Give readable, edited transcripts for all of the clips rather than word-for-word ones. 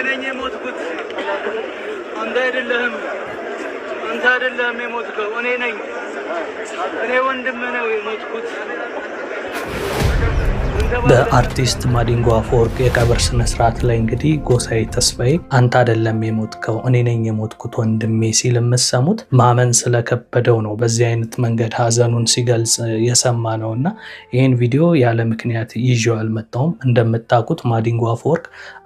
ነኝ የሞትኩት፣ አንተ አይደለህም። አንተ አይደለህም የሞትከው፣ እኔ ነኝ። እኔ ወንድምህ ነው የሞትኩት። በአርቲስት ማዲንጎ አፈወርቅ የቀብር ስነስርዓት ላይ እንግዲህ ጎሳዬ ተስፋዬ አንተ አይደለም የሞትከው፣ እኔ ነኝ የሞትኩት ወንድሜ ሲል የምትሰሙት ማመን ስለከበደው ነው። በዚህ አይነት መንገድ ሀዘኑን ሲገልጽ የሰማ ነው እና ይህን ቪዲዮ ያለ ምክንያት ይዤው አልመጣሁም። እንደምታውቁት ማዲንጎ አፈወርቅ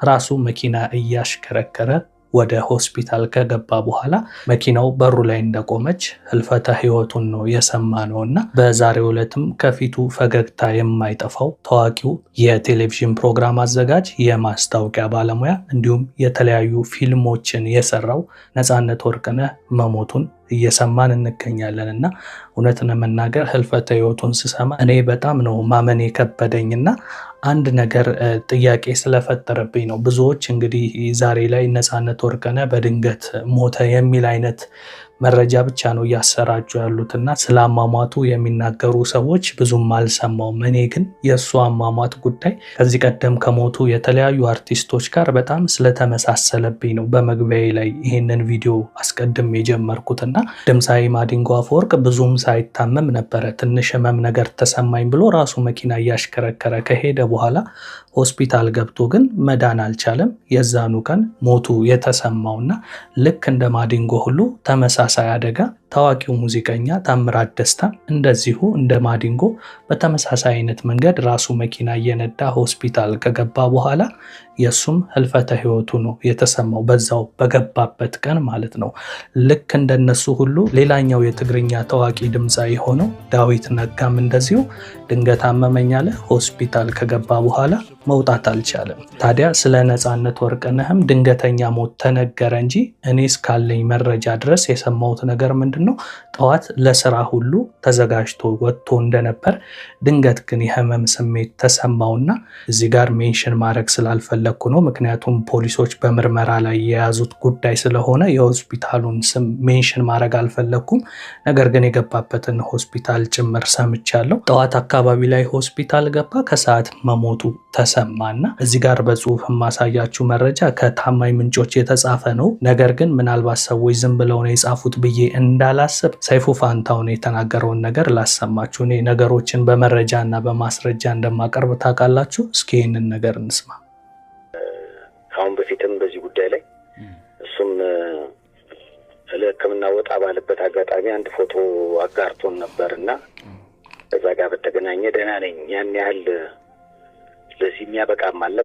ራሱ መኪና እያሽከረከረ ወደ ሆስፒታል ከገባ በኋላ መኪናው በሩ ላይ እንደቆመች ህልፈተ ህይወቱን ነው የሰማ ነው እና በዛሬው ዕለትም ከፊቱ ፈገግታ የማይጠፋው ታዋቂው የቴሌቪዥን ፕሮግራም አዘጋጅ፣ የማስታወቂያ ባለሙያ እንዲሁም የተለያዩ ፊልሞችን የሰራው ነፃነት ወርቅነህ መሞቱን እየሰማን እንገኛለን። እና እውነት ለመናገር ህልፈተ ህይወቱን ስሰማ እኔ በጣም ነው ማመን የከበደኝ እና አንድ ነገር ጥያቄ ስለፈጠረብኝ ነው። ብዙዎች እንግዲህ ዛሬ ላይ ነፃነት ወርቅነህ በድንገት ሞተ የሚል አይነት መረጃ ብቻ ነው እያሰራጩ ያሉት እና ስለ አሟሟቱ የሚናገሩ ሰዎች ብዙም አልሰማውም። እኔ ግን የእሱ አሟሟት ጉዳይ ከዚህ ቀደም ከሞቱ የተለያዩ አርቲስቶች ጋር በጣም ስለተመሳሰለብኝ ነው በመግቢያዬ ላይ ይህንን ቪዲዮ አስቀድሜ የጀመርኩትና ድምፃዊ ማዲንጎ አፈወርቅ ብዙም ሳይታመም ነበረ ትንሽ ህመም ነገር ተሰማኝ ብሎ ራሱ መኪና እያሽከረከረ ከሄደ በኋላ ሆስፒታል ገብቶ ግን መዳን አልቻለም። የዛኑ ቀን ሞቱ የተሰማውና ልክ እንደ ማዲንጎ ሁሉ ተመሳሳይ አደጋ ታዋቂው ሙዚቀኛ ታምራት ደስታ እንደዚሁ እንደ ማዲንጎ በተመሳሳይ አይነት መንገድ ራሱ መኪና እየነዳ ሆስፒታል ከገባ በኋላ የእሱም ህልፈተ ህይወቱ ነው የተሰማው፣ በዛው በገባበት ቀን ማለት ነው። ልክ እንደነሱ ሁሉ ሌላኛው የትግርኛ ታዋቂ ድምፃዊ የሆነው ዳዊት ነጋም እንደዚሁ ድንገት አመመኝ አለ፣ ሆስፒታል ከገባ በኋላ መውጣት አልቻለም። ታዲያ ስለ ነፃነት ወርቅነህም ድንገተኛ ሞት ተነገረ እንጂ እኔ እስካለኝ መረጃ ድረስ የሰማሁት ነገር ምንድን ነው? ጠዋት ለስራ ሁሉ ተዘጋጅቶ ወጥቶ እንደነበር፣ ድንገት ግን የህመም ስሜት ተሰማውና እዚህ ጋር mention ማድረግ ስላልፈለግኩ ነው። ምክንያቱም ፖሊሶች በምርመራ ላይ የያዙት ጉዳይ ስለሆነ የሆስፒታሉን ስም mention ማድረግ አልፈለግኩም። ነገር ግን የገባበትን ሆስፒታል ጭምር ሰምቻለሁ። ጠዋት አካባቢ ላይ ሆስፒታል ገባ፣ ከሰዓት መሞቱ ተሰማና እዚህ ጋር በጽሁፍ የማሳያችሁ መረጃ ከታማኝ ምንጮች የተጻፈ ነው። ነገር ግን ምናልባት ሰዎች ዝም ብለው ነው የጻፉት ብዬ እንዳላስብ ሰይፉ ፋንታሁን የተናገረውን ነገር ላሰማችሁ። እኔ ነገሮችን በመረጃ እና በማስረጃ እንደማቀርብ ታውቃላችሁ። እስኪ ይህንን ነገር እንስማ። ከአሁን በፊትም በዚህ ጉዳይ ላይ እሱም ለሕክምና ወጣ ባለበት አጋጣሚ አንድ ፎቶ አጋርቶን ነበር እና ከዛ ጋር በተገናኘ ደህና ነኝ፣ ያን ያህል ለዚህ የሚያበቃም አለ